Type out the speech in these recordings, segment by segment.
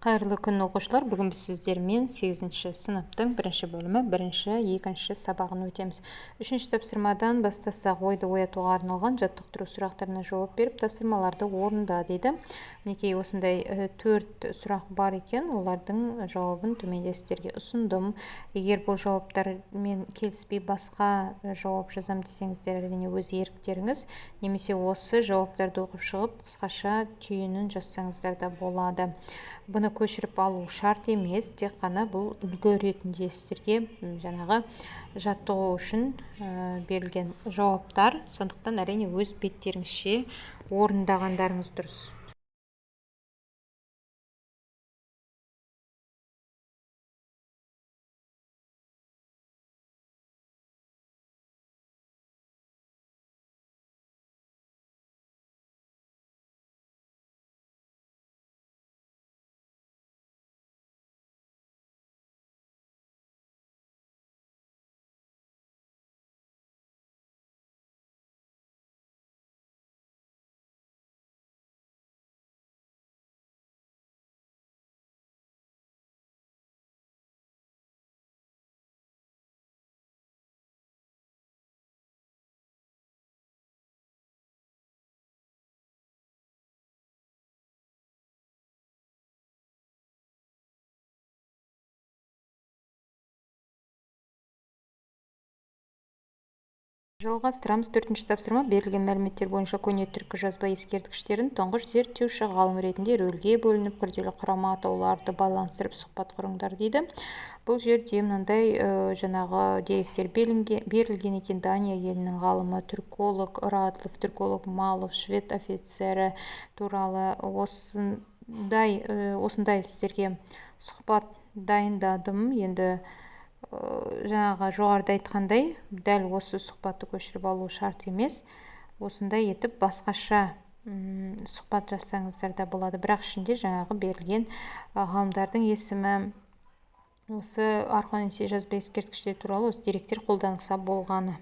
Қайырлы күн, оқушылар! Бүгін біз сіздермен 8-ші сыныптың бірінші бөлімі, бірінші, екінші сабағын өтеміз. Үшінші тапсырмадан бастасақ, ойды оятуға арналған жаттықтыру сұрақтарына жауап беріп, тапсырмаларды орында дейді. Мінекей, осындай 4 сұрақ бар екен, олардың жауабын төменде сіздерге ұсындым. Егер бұл жауаптармен келіспей басқа жауап жазам десеңіздер, әрине өз еріктеріңіз, немесе осы жауаптарды оқып шығып, қысқаша түйінін жазсаңыздар да болады. Бұны көшіріп алу шарт емес, тек қана бұл үлгі ретінде сіздерге жаңағы жаттығу үшін берілген жауаптар. Сондықтан әрине өз беттеріңізше орындағандарыңыз дұрыс. Жалғастырамыз. Төртінші тапсырма. Берілген мәліметтер бойынша көне түркі жазба ескерткіштерін тұңғыш зерттеуші ғалым ретінде рөлге бөлініп, күрделі құрама атауларды байланыстырып сұхбат құрыңдар дейді. Бұл жерде мынандай жаңағы деректер берілген екен. Дания елінің ғалымы, түрколог Радлов, түрколог Малов, швед офицері туралы осындай сіздерге сұхбат дайындадым. Енді жаңағы жоғарыда айтқандай, дәл осы сұхбатты көшіріп алу шарт емес. Осындай етіп басқаша сұхбат жазсаңыздар да болады. Бірақ ішінде жаңағы берілген ғалымдардың есімі, осы Орхон-Енисей жазба ескерткіштері туралы осы деректер қолданылса болғаны.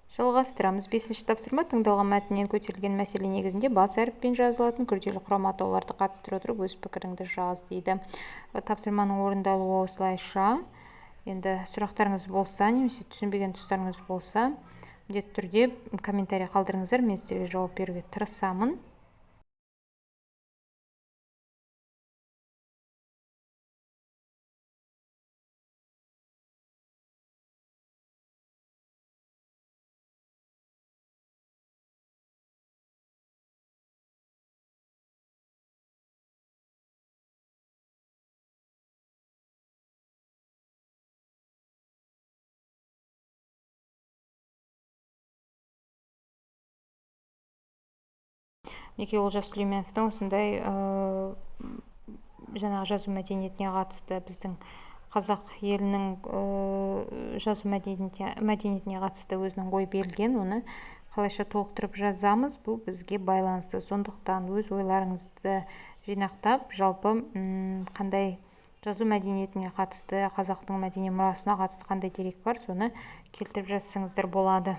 Жалғастырамыз. Бесінші тапсырма. Тыңдалған мәтіннен көтерілген мәселе негізінде бас әріппен жазылатын күрделі құрама атауларды қатыстыра отырып өз пікіріңді жаз дейді. Тапсырманың орындалуы осылайша. Енді сұрақтарыңыз болса, немесе түсінбеген тұстарыңыз болса, міндетті түрде комментарий қалдырыңыздар, мен сіздерге жауап беруге тырысамын. Мінекей, Олжас Сүлейменовтің осындай жаңағы жазу мәдениетіне қатысты, біздің қазақ елінің жазу мәдениетіне қатысты өзінің ой берілген, оны қалайша толықтырып жазамыз, бұл бізге байланысты. Сондықтан өз ойларыңызды жинақтап, жалпы қандай жазу мәдениетіне қатысты, қазақтың мәдени мұрасына қатысты қандай дерек бар, соны келтіріп жазсаңыздар болады.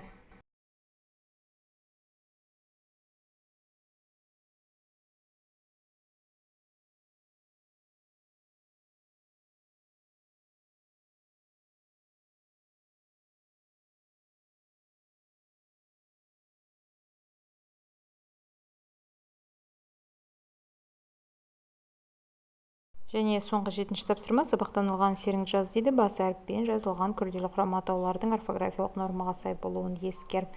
Және соңғы жетінші тапсырма. Сабақтан алған әсеріңді жаз дейді. Бас әріппен жазылған күрделі құрама атаулардың орфографиялық нормаға сай болуын ескер.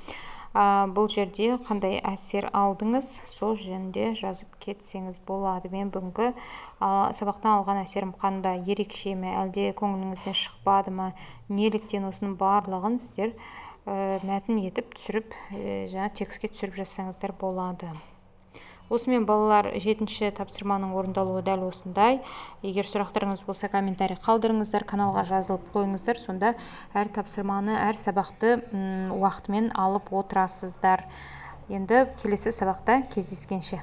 Бұл жерде қандай әсер алдыңыз, сол жөнінде жазып кетсеңіз болады. Мен бүгінгі сабақтан алған әсерім қандай, ерекше ме, әлде көңіліңізден шықпады ма, неліктен, осының барлығын сіздер мәтін етіп түсіріп, жаңа текстке түсіріп жазсаңыздар болады. Осымен, балалар, жетінші тапсырманың орындалуы дәл осындай. Егер сұрақтарыңыз болса, комментарий қалдырыңыздар, каналға жазылып қойыңыздар. Сонда әр тапсырманы, әр сабақты уақытымен алып отырасыздар. Енді келесі сабақта кездескенше.